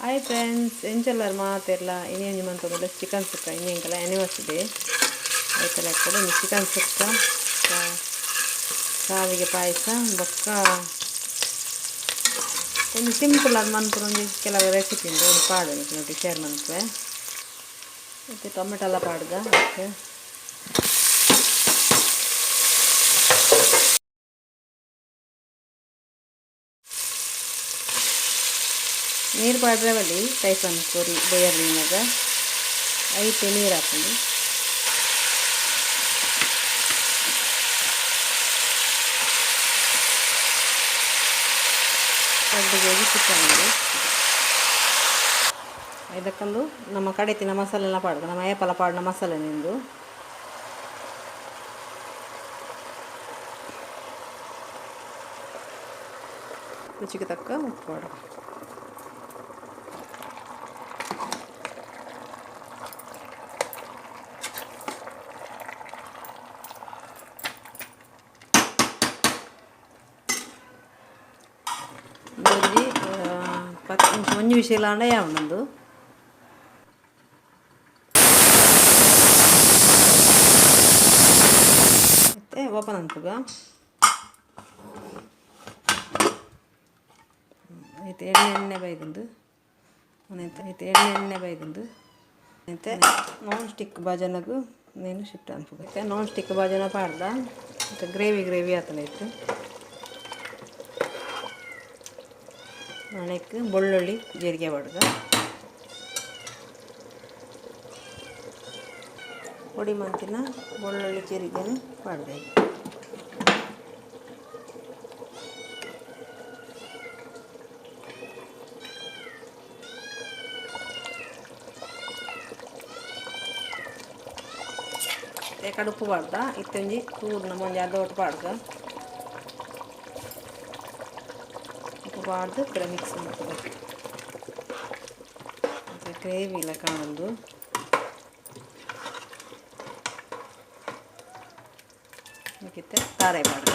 Hi friends, ಎಂಚೆಲ್ಲರ್ ಮಾತೆರ್ಲ? ಇನಿ ಒಂಜಿ ಮಂತೊಂದುಲ್ಲ ಚಿಕನ್ ಸುಕ್ಕ. ಇನಿ ಎಂಕಲ ಆ್ಯನಿವರ್ಸರಿ ಡೇ ಐತಲ ಕೂಡ. ಒಂಜಿ ಚಿಕನ್ ಸುಕ್ಕ, ಶಾವಿಗೆ ಪಾಯಸ ಬೊಕ್ಕ ಒಂಜಿ ಸಿಂಪಲ್ ಆದ್ ಮನ್ಪುನ ಒಂಜಿ ಕೆಲವು ರೆಸಿಪಿ ಉಂಡು. ಒಂಜಿ ಪಾಡು ನೋಡಿ ಶೇರ್ ಮನ್ಪುವೆ. ಮತ್ತು ಟೊಮೆಟೊ ಎಲ್ಲ ಪಾಡ್ದ. ಓಕೆ, ನೀರು ಪಾಡ್ರೆ ಬಲ್ಲಿ. ಟೈಸನ್ ಕೋರಿ ಬೇಯರ್ದಿನಾಗ ಐತೆ ನೀರು ಹಾಕೊಂಡು 2 ಕೆಜಿ ಚಿಕನ್ ಉಂಡು. ಇದಕ್ಕೊಂದು ನಮ್ಮ ಕಡೆತಿನ ಮಸಾಲೆಲ್ಲ ಪಾಡ್ದು, ನಮ್ಮ ಏಪಲ ಪಾಡಿನ ಮಸಾಲೆ ನಿಂದು. ರುಚಿಗೆ ತಕ್ಕ ಉಪ್ಪು ಪಾಡು. ಒಂಜಿ 10 ನಿಮಿಷ, ಒಂಜಿ ವಿಷಯ ಆಂಡ ಯಾವುಂಡು. ಮತ್ತೆ ಓಪನ್ ಅನ್ಪುಗ. ಐತೆ ಎಣ್ಣೆ ಎಣ್ಣೆ ಬೈದುಂಡು. ಐತೆ ಐತೆ ಎಣ್ಣೆ ಎಣ್ಣೆ ಬೈದುಂಡು. ಐತೆ ನಾನ್ ಸ್ಟಿಕ್ ಬಾಜನಗು ನೇನು ಶಿಫ್ಟ್ ಅನ್ಪುಗ. ಐತೆ ನಾನ್ ಸ್ಟಿಕ್ ಬಾಜನ ಪಾಡ್ದ. ಮತ್ತು ಗ್ರೇವಿ ಗ್ರೇವಿ ಆತನ ಇತ್ತು. ಅಣೆಕ್ ಬೆಳ್ಳುಳ್ಳಿ ಜೀರಿಗೆ ಪಾಡ್ದ. ಪೊಡಿ ಮಂತಿನ ಬೆಳ್ಳುಳ್ಳಿ ಜೀರಿಗೆನ ಪಾಡ್ದೆ. ಕಡುಪು ಉಪ್ಪು ಪಾಡ್ದ. ಇತ್ತೊಂಜಿ ತೂರ್ನ ಒಂಜಿ ಅರ್ಧ ಒಟ್ಟು ಪಾಡ್ದ. ಉಪ್ಪು ಪಾಡ್ದು ಪೂರ ಮಿಕ್ಸ್ ಮಾಡ್ತದೆ. ಮತ್ತು ಗ್ರೇವಿ ಎಲ್ಲ ಕಾಣೊಂದು. ಮಿಕ್ಕಿತ್ತೆ ತಾರೆ ಪಾಡ್ದ.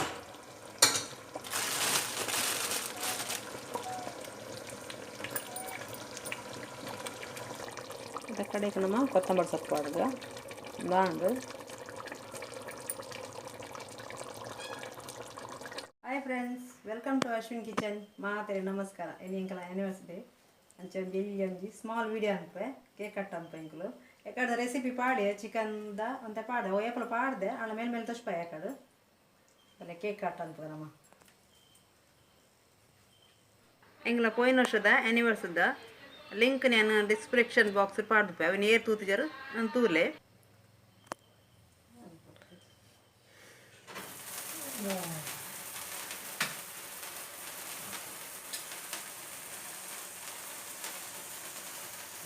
ಇದ ಕಡೆಗೆ ನಮ್ಮ ಕೊತ್ತಂಬರಿ ಸೊಪ್ಪು ಪಾಡ್ದ ಬಾಂಡು. Hi friends, welcome to Ashwin kitchen. ಮಾತೆರೆ ನಮಸ್ಕಾರ. ಇನಿ ಎಂಕಲ ಆ್ಯನಿವರ್ಸರಿ ಅಂಚ ಒಂಜಿ ಎಲ್ಲಿ ಒಂಜಿ ಸ್ಮಾಲ್ ವೀಡಿಯೋ ಅನ್ಪೆ. ಕೇಕ್ ಕಟ್ ಅನ್ಪೆ. ಎಂಕುಲು ಎಕಡೆ ರೆಸಿಪಿ ಪಾಡಿ, ಚಿಕನ್ದ ಅಂತ ಪಾಡೆ. ಓ ಏಪಲ ಪಾಡ್ದೆ ಆಂಡ ಮೇಲ್ ಮೇಲೆ ತೋಚ್ಪಾಯ. ಯಾಕಡು ಅಲ್ಲ ಕೇಕ್ ಕಟ್ ಅನ್ಪೆ ನಮ್ಮ. ಎಂಗ್ಲ ಪೋಯಿನ ವರ್ಷದ ಆ್ಯನಿವರ್ಸದ ಲಿಂಕ್ ನಾನು ಡಿಸ್ಕ್ರಿಪ್ಷನ್ ಬಾಕ್ಸ್ ಪಾಡ್ದುಪ್ಪೆ. ಅವಿನ ಏರ್ ತೂತಿಜರು ನಾನು ತೂಲೆ.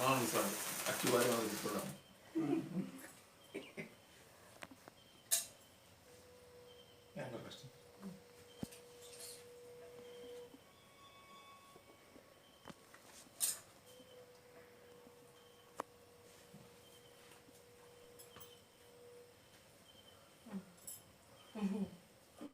ನಾನು ಸಾಕು ಅಕ್ಕಿ ಬಾರಿ.